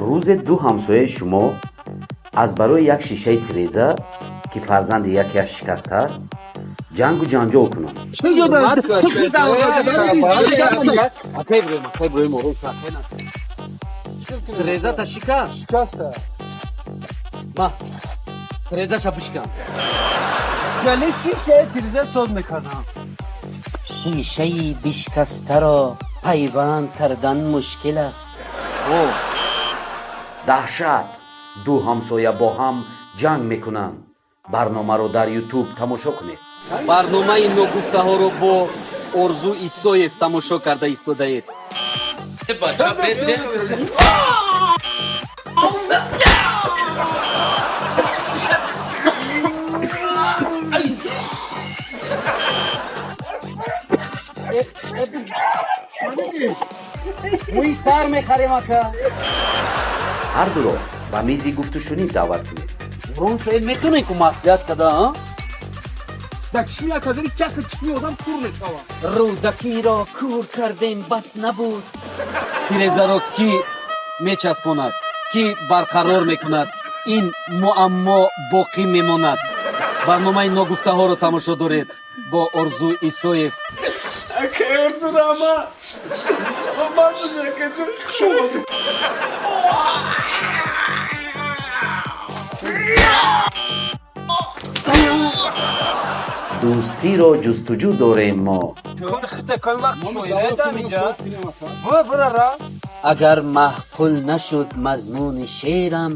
Рӯзе ду ҳамсояи шумо аз барои як шишаи тиреза, ки фарзанди якеаш шикастааст, ҷангу ҷанҷол кунанд. Акай Иброҳим, акай Иброҳим, ором шав, акай Насир. Тирезата шикаст? Шикаста. Ма тирезаша бишкан. Яъне шишаи тиреза соз мекардам. Шишаи бишкастаро пайванд кардан мушкил аст. О. Даҳшат! Ду ҳамсоя бо ҳам ҷанг мекунанд. Барномаро дар Ютуб тамошо кунед. Барномаи ногуфтаҳоро бо Орзу Исоев тамошо карда истодаед. Бача, бесе. Мӯи сар мехарем, ака. Ҳар дуро ба мизи гуфтушунид даъват кунед. Ором шоед, метонем ку маслиҳат када, а? Дар чишми як ҳазори чака чишми одам кур мешавад. Рӯдакиро кур кардем, бас набуд. Тирезаро кӣ мечаспонад, кӣ барқарор мекунад, ин муаммо боқӣ мемонад. Барномаи ногуфтаҳоро тамошо доред бо Орзу Исоев. Акай Орзу, рама. Саломат бошед, акаҷон, хуш омадед. Дӯстиро ҷустуҷӯ дорем мо. Хита кам вақт шоиредам инҷа. Бура, бура, ра. Агар маъқул нашуд мазмуни шеърам.